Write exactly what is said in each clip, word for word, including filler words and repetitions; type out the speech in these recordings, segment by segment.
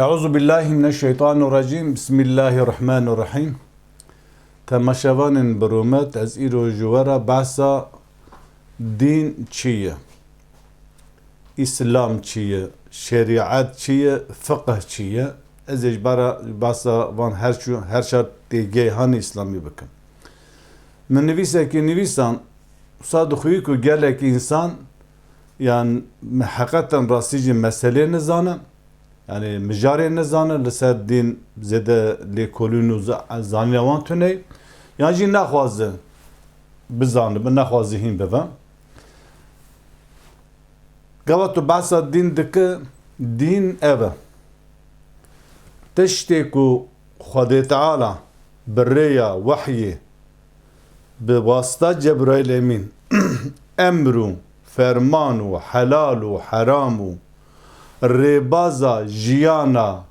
Euzu billahi mineşşeytanirracim. Bismillahirrahmanirrahim. Temaşevanên bi rûmet, ez îro ji we re behsa dîn çi ye, Îslam çi ye, şerîet çi ye, fiqh çi ye? Ez ê ji bara behsa van her çu-, her çar têgeyhan Îslamî bikim. Min nivîsekî nivîsan, wisa dixwî ku gelekî însan, yan, heqeten rastî jî meselê nizane, yanî mijarê nizane, li ser dîn zêde lêkolîn û za-, zanîna wan tune ye, yan jî nexwaze bizanibe, nexwaze hîn bibe. Gava tu behsa dîn dike, dîn ev e. Tiştê ku Xwedê Teala bi rêya wehyê, bi wasita Cebraîl Emîn, emr û ferman û helal û heram û rêbaza jiyana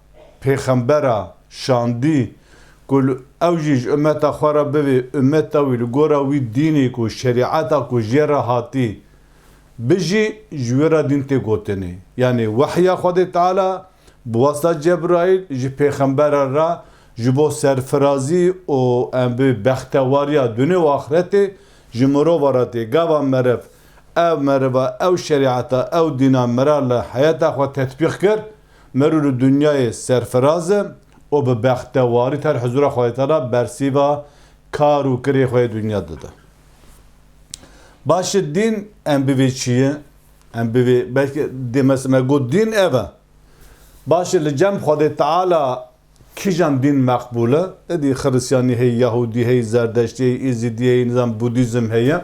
pêxembera şandî, ku li, ew jî ji ummeta xwe re bivê, ummeta wî li gora wî dînê ku şerîeta ku jê re hatî bijî, ji wî re dîn tê gotinê. Yanî wehya Xwedê Teala bi wasita Cebraîl ji pêxembera re ji bo serfirazî û em bê bextewariya dunê û axretê ji mirova re tê. Gava meriv, ev meriva, ew şerîeta, ew dîna mira li heyata xwe tetbîq kir, meriv li dinyayê serfiraz e û bi bextewarî ter huzura Xwedê Teala bersîva kar û kirê xwe yê dinya dide. Baş e, dîn em bivê çi ye? Em bivê, belkî dê mes-, me got dîn ev e. Baş e, li cem Xwedê Teala kîjan dîn meqbûl e? Êdî Xiristiyanî heye, Yahûdî heye, Zerdeştî heye, Êzîdî heye, nizam Budîzm heye.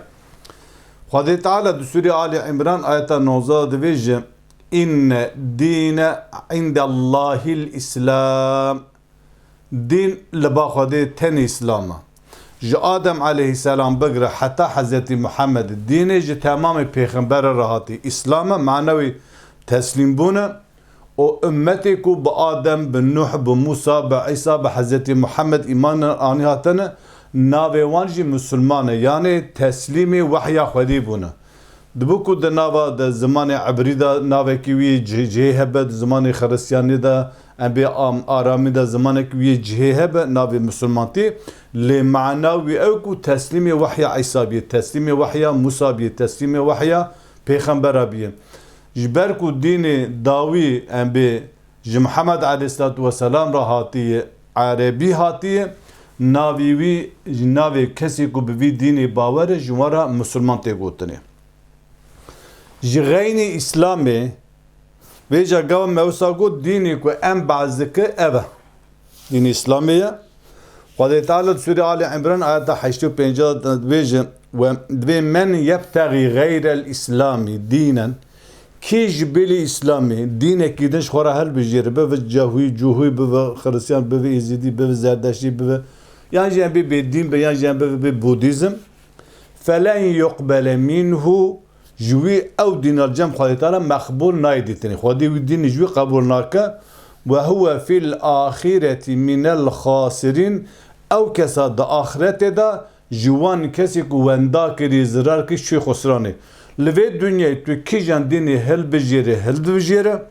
Xwedê Teala di Sûrê Ali Îmran ayeta nozdeh de divêje, "Inne dîne indellahil Îslam." Dîn li ba Xwedê tenê Îslam e. Ji Adem aleyhisselam bigire heta Hezretî Muhammed dînê ji temamê pêxembere re hatî Îslam e, mana wî teslîmbûn e. Û ummetê ku bi Adem, bi Nuh, bi Musa, bi Îsa, bi Hezretî Muhammed îman anî hatine, navê wan jî Musulman e, yanê teslîmê wehya Xwedê bûne. Dibe ku di nava de zimanê ebrî de navekî wî cih-, cihê hebe, di zimanê xiristiyanî de, em bê am-, aramî de zimanekî wî cihê hebe, navê misilmantî, lê mana wî ew ku teslîmê wehya Îsa bîye, teslîmê wehya Musa bîye, teslîmê wehya pêxembera bîye. Ji ber ku dînê dawî em bê ji Mihemed aleyhisselatu vesselam re hatiye, erebî hatiye, navê wî ji navê kesê ku bi vî dînê bawer e, ji wan re misilman tê gotinê. Ji xeynî Îslamê, vêca gava me wisa got, dînê ku em behs dike ev e. Dînê Îslamê ye. Xwedê Teala di Sûrê Ali Îmran ayeta heştê û pênc de dibêje, we, dibê, "Men yebtexî xeyrel Îslamî dînen", kî ji bilî Îslamê dînekî din ji xwe re hilbijêre, bibe cehûyî, cuhûyî bibe, xiristiyan bibe, êzîdî bibe, zerdeştî bibe, yan jî em bê bêdîn be, yan jî em bibe bê Budîzm, "Felen yuqbele minhu", ji wî ew dîna li cem Xwedê Teala meqbûl nayê dîtinê. Xwedê wî dînê ji wî qebûl nake. "Ve huve fil axireti minel xasirîn", ew kesa di axretê de ji wan kesê ku wenda kirî, zirar kirî, çû xusranê. Li vê dinyayê tu kîjan dînê hilbijêrê, hildibijêre,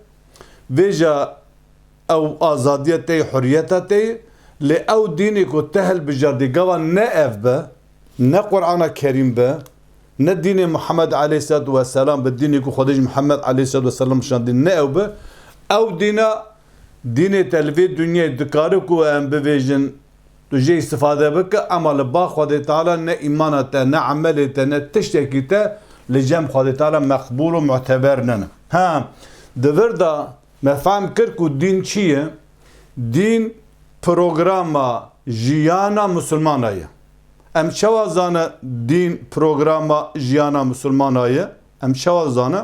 vêca ew azadiya te ye, hurriyeta te ye, lê ew dînê ku te hilbijardî gava ne ev be, ne Qur'ana Kerîm be, ne dînê Muhammed aleyhisselatu vesselam be, dînê ku Xwedê ji Muhammed aleyhisselatu vesselam şandî, ne ew be, ew dîna, dînê te li vê dinyayê dikare ku em bivêjin, tu jê îstifade bike, ema li ba Xwedê Teala ne îmana te, ne emelê te, ne tiştekî te li cem Xwedê Teala meqbûl û muteber nene. Ha, di vir de me fehm kir ku dîn çi ye? Dîn programa jiyana misilmana ye. Em çawa zane dîn programa jiyana misilmana ye? Em çawa zane?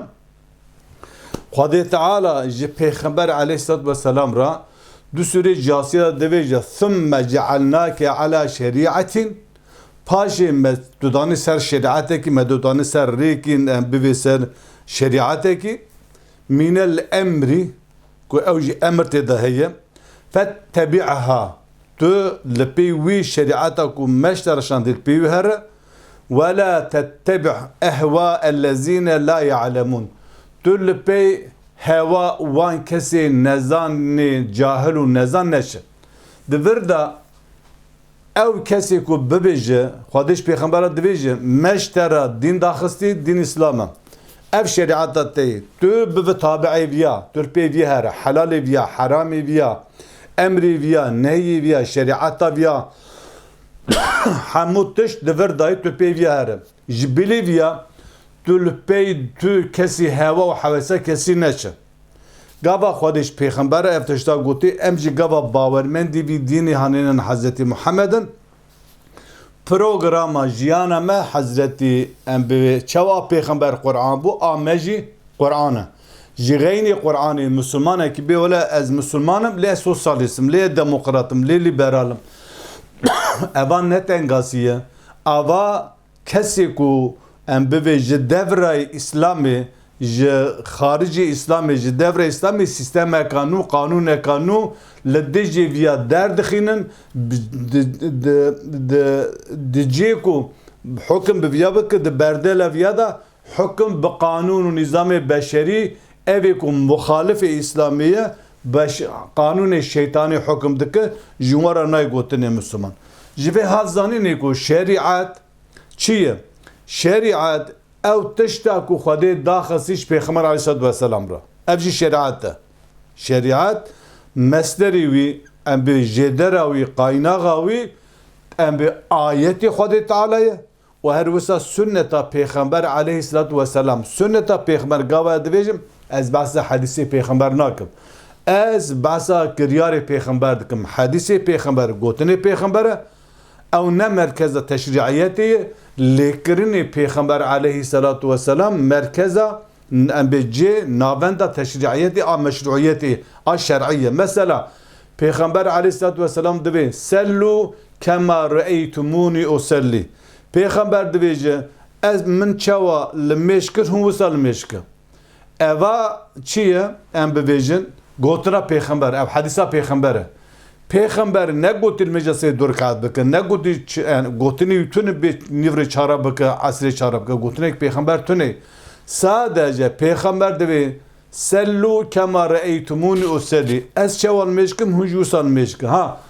Xwedê Teala ji Pêxember aleyhisselatu vesselam re du sûrê Casîye de divêje, "Thumme cealnake ala şerî'etin", paşê me tu danî ser şerî'etekî, me tu danî ser rêkî, em bivê ser şerî'etekî, "minel emrî", ku ew jî emir tê de heye, "fettebi'ha", tu li pê wî şerî'eta ku me ji te re şandî li pê wî here, "we la tettebi' ehwa'ellezîne la ya'lemûn", tu li pê hewa wan kesê nezanê cahil û nezan neçe. Di vir de ew kesê ku bibêje, Xwedê ji pêxembera dibêje, me ji te re dîn daxistî, dîn Îslam e. Ev şerîeta te ye. Tu bibi tabi'ê viya, tu li pê viya here, helalê viya, heramê viya, emrê viya, nehyê viya, şerîeta viya. Hemû tişt di vir dayî tu pê viya here. Ji bilî viya tu li pey tu kesî hewa û hewesa kesî neçe. Gava Xwedê ji pêxember ev tişta gotî, em jî gava bawermendî vî dînê hanênin Hezretî Muhammed in. Programa jiyana me Hezretî em bi çawa pêxember Quran bû, a me jî Quran e. Ji xeynî Quranê misilmanekî bê wele ez misilman im, lê ez sosyalîst im, lê demokrat im, lê lîberal im. Eva ne tengasî ye. Ava kesê ku em bivê ji devrayê Îslamê, ji xaricê Îslamê, ji devrê Îslamê sîstemeka nû, qanûneka nû li dijî viya derdixînin, bi-, di, di, di, di cihê ku hukim bi viya bike, di berdela viya de hukim bi qanûn û nîzamê beşerî, evê ku muxalifê Îslamê ye, beş-, qanûnê şeytanî hukim dike, ji wan re nayê gotinê Misliman. Ji vê hat zanînê ku şerîet, çi ye? Şerîet ew tişta ku Xwedê daxistî ji Pêxember aleyhisselatu vesselam re. Ev jî şerîet e. Şerîet mesderê wî, em bi jêdera wî, qaynaxa wî, em bi ayetê Xwedê Teala ye û her wisa sunneta Pêxember aleyhisselatu vesselam. Sunneta Pêxember gava ez dibêjim, ez behsa hedîsê Pêxember nakim. Ez behsa kiryarê Pêxember dikim. Hedîsê Pêxember, gotinê Pêxember e. Ew ne merkeza teşrîiyetê ye, lêkirinê Pêxember aleyhisselatu vesselam merkeza, em bê cê navenda teşrîiyetê a meşruiyetê a şer'î ye. Mesela, Pêxember aleyhisselatu vesselam divê, "Sellû kema reeytumûnî usellî." Pêxember divêje, "Ez min çawa li mêj kir, hûn wisa li mêj kin." Eva çi ye? Em bivêjin, gotina pêxember, ev hedîsa pêxember e. Pêxember negotî li mêja sê du rekat bike, negotî çi-, yani, gotinî wî tune bê nîvrê çara bike, esrê çara bike, gotinek pêxember tune. Sadece pêxember divê, "Sellû kema reeytumûnî usellî." Ez çawa li mêj kim, hûn jî wisa li mêj kin. Ha,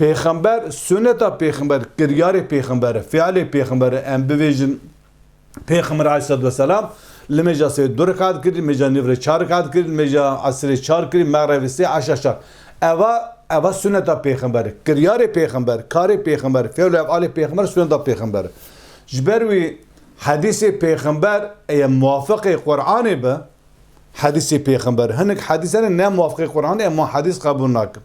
pêxember, suneta pêxember, kiryarê pêxember e, fiilê pêxember e, em bivêjin, Pêxember aleyhisselatu vesselam li mêja sê du rekat kirî, mêja nîvrê çar rekat kirî, mêja esrê çar kirî, mexrevê sê, eşa çar. Eva, eva suneta pêxember, kiryarê pêxember, karê pêxember, fêl û efalê pêxember, suneta pêxember. Ji ber wî hedîsê pêxember eye muwafiqê Qur'anê be, hedîsê pêxember. Hinek hedîs hene ne muwafiqê Qur'anê, em wan hedîs qebûl nakin.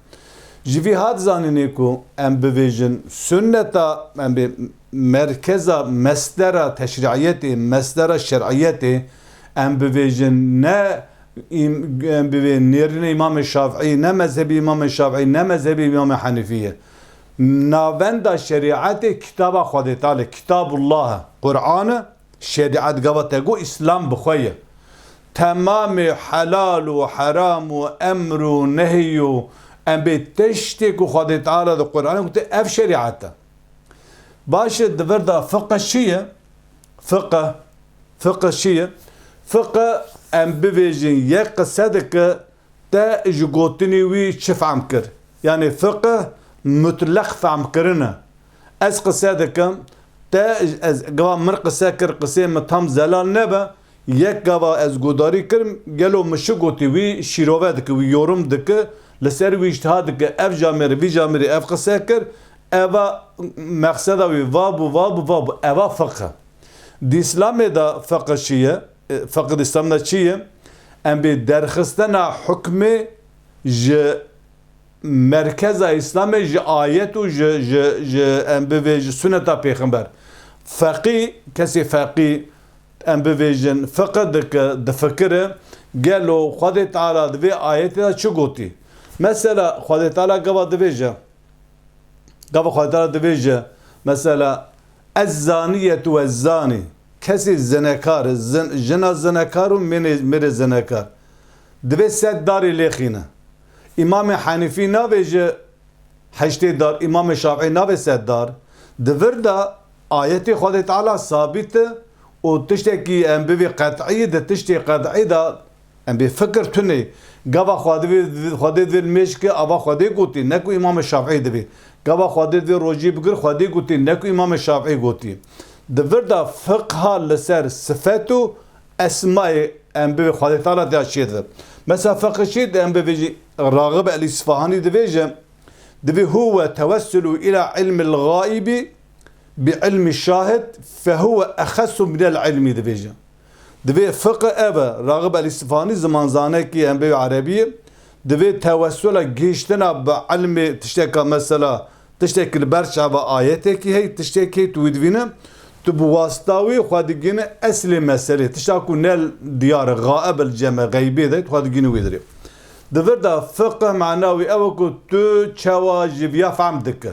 Ji vî hat zanînê ku em bivêjin sunneta, em bê merkeza, mesdera teşrîiyetê, mesdera şer'iyetê, em bivêjin ne im-, em bivê nêrînê Îmamê Şafîî, ne mezhebî Îmamê Şafîî, ne mezhebî Îmamê Henîfî ye. Navenda şerîetê kitaba Xwedê Teala, Kitabullah e, Qur'an e, Şerîet gava te got, Îslam bi xwe ye. Temamê helal û heram û emr û nehy û em bê tiştê ku Xwedê Teala di Qur'anê gote, ev şerîet e. Baş e, di vir de fiqh çi ye? Fiqh, fiqh çi ye? Fiqh em bivêjin yek qise dike, te ji gotinî wî çi fehm kir? Yanî fiqh mutleq fehmkirin e. Ez qise dikim, te ez gava min qise kir, qisê min tam zelal nebe, yek gava ez guhdarî kirim, gelo min çi gotî wî şîrove dike, wî yorum dike, li ser wî îctihad dike, ev camêrê, vî camêrê ev qise kir, eva mexseda wî va bû, va bû, va bû, eva fiqh e. Di Îslamê de fiqh çi ye? E, fiqh di Îslam de çi ye? Em bê derxistina hukmê ji merkeza Îslamê, ji ayet û ji, ji, ji, em bivê ji suneta pêxember. Feqî, kesê feqî, em bivêjin, fiqh dike, difikire, gelo Xwedê Teala di vê ayetê de çi gotî? Mesela Xwedê Teala gava dibêje, Gava Xwedê Teala dibêje, mesela, "Ez-zaniyetu wez-zani." Kesê zinekar, zin-, jina zinekar û mênê, mêrê zinekar. Divê sed darê lê xîne. Îmamê Henîfî navêje heştê dar, Îmamê Şafîî navê sed dar. Di vir de ayetê Xwedê Teala sabît e û tiştekî em bivê qet'î, di tiştê qet'î de Em bê fikir tune. Gava Xwedê divê, Xwedê divê li mêj ke, ava Xwedê gotî, ne ku Îmamê Şafîî divê. Gava Xwedê divê rojî bigir, Xwedê gotî, ne ku Îmamê Şafîî gotî. Di vir de fiqha li ser sifet û esmayê em bê Xwedê Teala diya çê dibe. Mesela fiqh çi em bê vê jî Raxib El Îsfahanî divêje, divê huwe tewessulu ila ilmil gaibi bi ilmi şahid fehuwe exesu minel ilmi divêje. Divê fiqh ev e, Raxib El Îsfahanî zimanzanekî em bê Erebî ye. Divê tewessula gihiştina bi ilmê tişteka mesela, tiştekî li ber çava ayetekî hey, tiştekî tu wî divîne, tu bi wasta wî xwe digîne eslê meselê. Tişta ku ne diyar e, gaib el cem e, xeybê de, tu xwe digîne wî dirê. Di vir de fiqh mana wî ew e ku tu çawa ji viya fehm dike.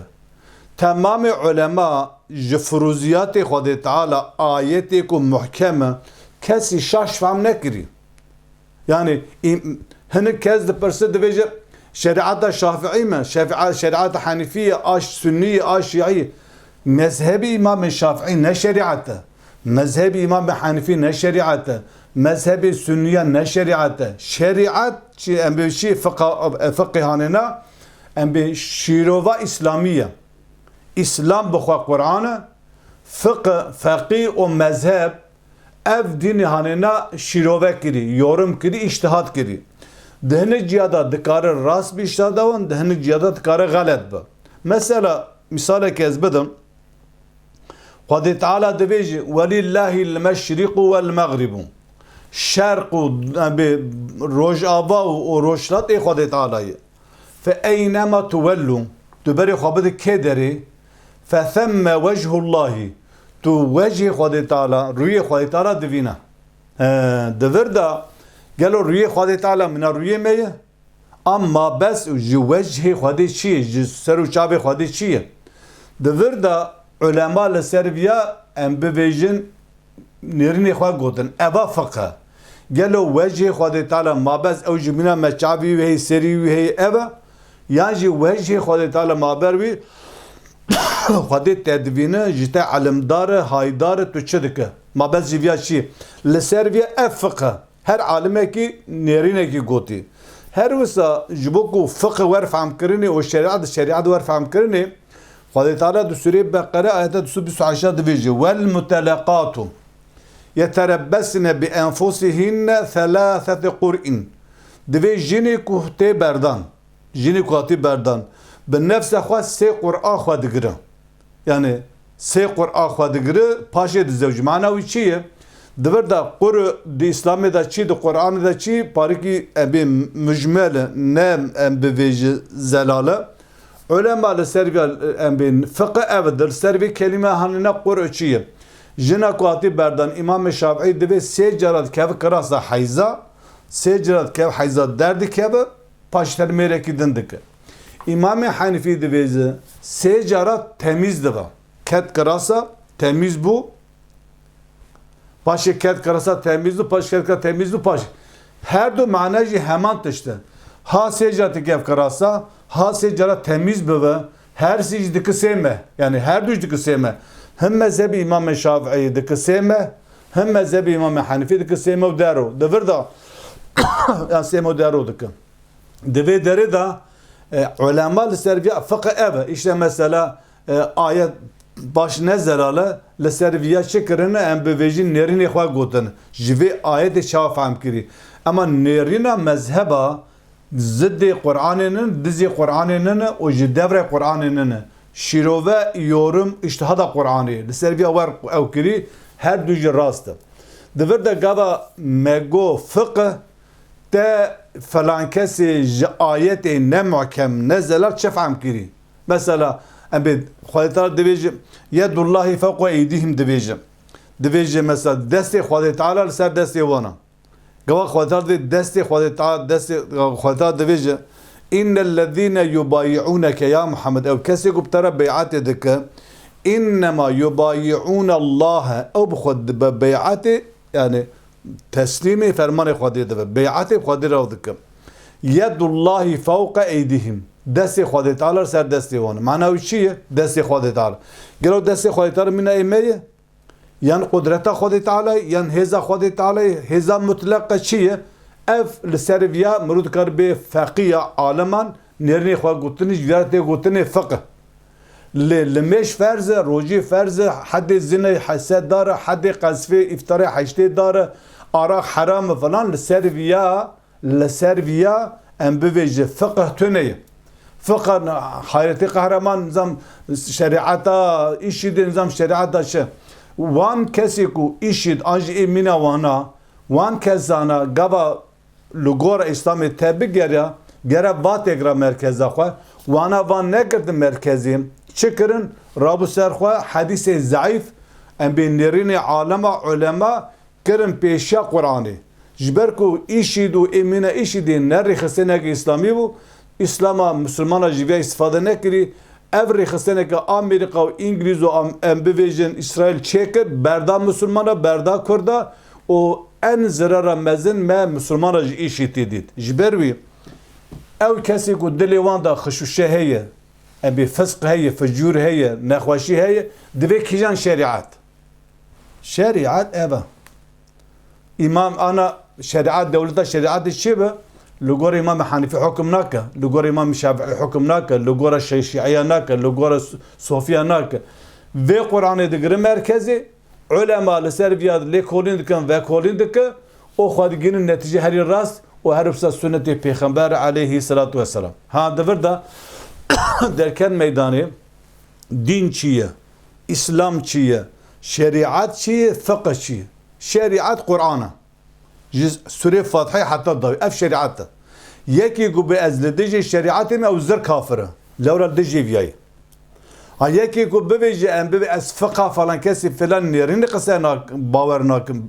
Temamê ulema ji firûziyatê Xwedê Teala ayetê ku muhkem e, kesî şaş fehm nekirî. Yani, im-, hinek kes dipirse, divêje, şerîeta Şafiî me, şefi'a-, şerîeta Henîfî ye, a Sunnî ye, a Şiî ye. Mezhebî Îmamê Şafiî ne şerîet e. Mezhebî Îmamê Henîfî ne şerîet e. Mezhebê Sunniya ne şerîet e. Şerîet çi, em bê çi fiqa-, fiqê hanêna, em bê şîrova Îslamî ye. Îslam bi xwe Quran e, fiqh, feqî û mezheb, ev dînê hanêna şîrove kirî, yorum kirî, îştihad kirî. Di hinek ciya de dikare rast bi îştihada wan, di hinek ciya de dikare xelet bi. Mesela, mîsalek ez bidim, Xwedê Teala divêje, "Welillahil meşriqu wel meğribu." Şerq û, em bê, rojava û, û rojhilat ê Xwedê Teala ye. Fe eynema tuwellu, tu berê xwe bide kê derê, fe themme wechullahi, tu wechê Xwedê Teala, rûyê Xwedê Teala divîne. He, di vir de, gelo rûyê Xwedê Teala mina rûyê me ye? Am mabes û ji wechê Xwedê çi ye? Ji ser û çavê Xwedê çi ye? Di vir de ulema li ser viya em bivêjin, nêrînê xwe gotin, eva fiqh e. Gelo wechê Xwedê Teala mabes ew ji bîna me çavî wî heye, serî wî heye ev e? Yan jî wechê Xwedê Teala maber wî Xwedê te divîne, ji te elimdar e, haydar e, tu çi dike? Mabes ji viya çi? Li ser viya ev fiqh e. Her alimekî nêrînekî gotî. Her wisa ji bo ku fiqh wer fehmkirinê û şerîet, şerîet wer fehmkirinê, Xwedê Teala di Sûreyê Beqere ayeta du sed bîst û heşt de divêje, "Wel mutelekatu yeterebbesne bi enfusihinne selâsete qur'in." Divê jinê ku tê berdan, jinê ku hatî berdan, bi nefse xwe sê qur'a xwe digire. Yani sê qur'a xwe digire, paşê dizewcî. Mana wî çi ye? Di vir de qur di Îslamê de çi, di Qur'anê de çi, parikî em bê mujmel e, ne em bivêje zelal e. Ulema li ser vê em bê fiqh ev e, di ser vê kelîme hanine qur çi ye? Jina ku hatî berdan, Îmamê Şafîî divê sê cara dikeve kirasa heyza, sê cara dikeve heyza derdikeve, paşî ter mêrekî din dike. Îmamê Henîfî divêje sê cara temîz dibe. Ket kirasa temîz bû. Paşê ket kirasa temîz bû, paşê ket kirasa temîz bû, paşê. Her du mane jî heman tişt e. Ha sê cara dikeve kirasa, ha sê cara temîz bibe, her sê jî dike sê meh. Yani her du jî dike sê meh. Him mezhebî Îmamê Şafîî dike sê meh, him mezhebî Îmamê Henîfî dike sê meh û dero. Di vir de, yani sê meh û dero dike. Di vê derê de, e, ulema li ser viya fiqh ev e. Îşte mesela, e, ayet baş ne zelal e, li ser viya çi kirine, em bivêjin nêrînê xwe gotin. Ji vê ayetê çawa fehm kirî? Ema nêrîna mezheba ziddê Qur'anê nin, dizê Qur'anê nin e û ji devrê Qur'anê nin e. Şîrove, yorum, îştihada Qur'anê. Li ser viya wer ew kirî, her du jî rast e. Di vir de gava me got fiqh, te filan kesê ji ayetê ne muhkem, ne zelal çi fehm kirî? Mesela, em bê Xwedê Teala divêje, "Yedullahi fewqa eydihim" divêje. Divêje mesela, destê Xwedê Teala li ser destê wan e. Gava Xwedê Teala divê destê Xwedê Teala, destê Xwedê Teala divêje, "Innellezîne yubayi'ûneke ya Muhammed", ew kesê ku bi te re bey'etê dike, "Innema yubayi'ûnallâhe", ew bi xwe dibe bey'etê, yani teslîmê fermanê Xwedê dibe, bey'etê Xwedê re dike. "Yedullâhi fewqe eydîhim." Destê Xwedê Teala li ser destê wan e. Mana wî çi ye? Destê Xwedê Teala. Gelo destê Xwedê Teala mîna ê me ye? Yan qudreta Xwedê Teala ye, yan hêza Xwedê Teala ye, hêza mutleq e çi ye? Ev li ser viya mirov dikar bê feqîya aleman nêrînê xwe gotinî ji viya tê gotinê fiqh. Lê limêj ferz e, rojî ferz e, hedê zinê hese dar e, hedê qezfê îftarê heştê dar e, araq heram e filan, li ser viya, li ser viya em bivêje fiqh tune ye. Fiqh hayretê qehreman nizam şerîeta îşî de nizam şerîeta şi. Wan kesê ku îşîd an jî ê mîna wana, wan kesana gava li gora Îslamê te bigeriya, gere va têkira merkeza xwe, wana van nekirdi merkezê, çi kirin? Rabû ser xwe hedîsê zeîf, em bê nêrînê alema, ulema kirin pêşiya Qur'anê. Ji ber ku îşîd û ê mîna îşîdê ne rêxistineke Îslamî bû, Îslama Misilmana ji vê îstifade nekirî, ev rêxistineke Amerîka û Îngilîz û am-, em bivêjin Îsraîl çêkir, berda Misilmana, berda Kurda û en zirara mezin me Misilmana ji îşîtî dît. Ji ber wî ew kesê ku dilê wan de xişûşe heye, em bê fisq heye, ficûr heye, nexweşî heye, divê kîjan şerîet? Şerîet ev e. Îmam ana şerîet, dewleta şerîetê çi be? Li gor Îmam Hanîfî hukum nake, li gor Îmam Şafîî hukum nake, li gora Şî-, Şîiya nake, li gora Su-, Sofiya nake. Vê Qur'anê digire merkezê, ulema li ser viya lêkolîn dikin, vekolîn dike, û xwe digihînin netîce herî rast û her wisa sunnetê Pêxember aleyhî selatu weselam. Ha, di vir de derken meydanê, dîn çi ye? Îslam çi ye? Şerîet çi ye? Fiqh çi ye? Şerîet Qur'an e. Ji surê Fatihê heta dawî. Ev şerîet e. Yekî ku bi ez li dijî şerîetê me, ew zir kafir e. Lewra dijî viyayî. Ha, yekî ku bivêje em bibe ez fiqa falan kesî filan nêrînî qise nak-, bawer nakim.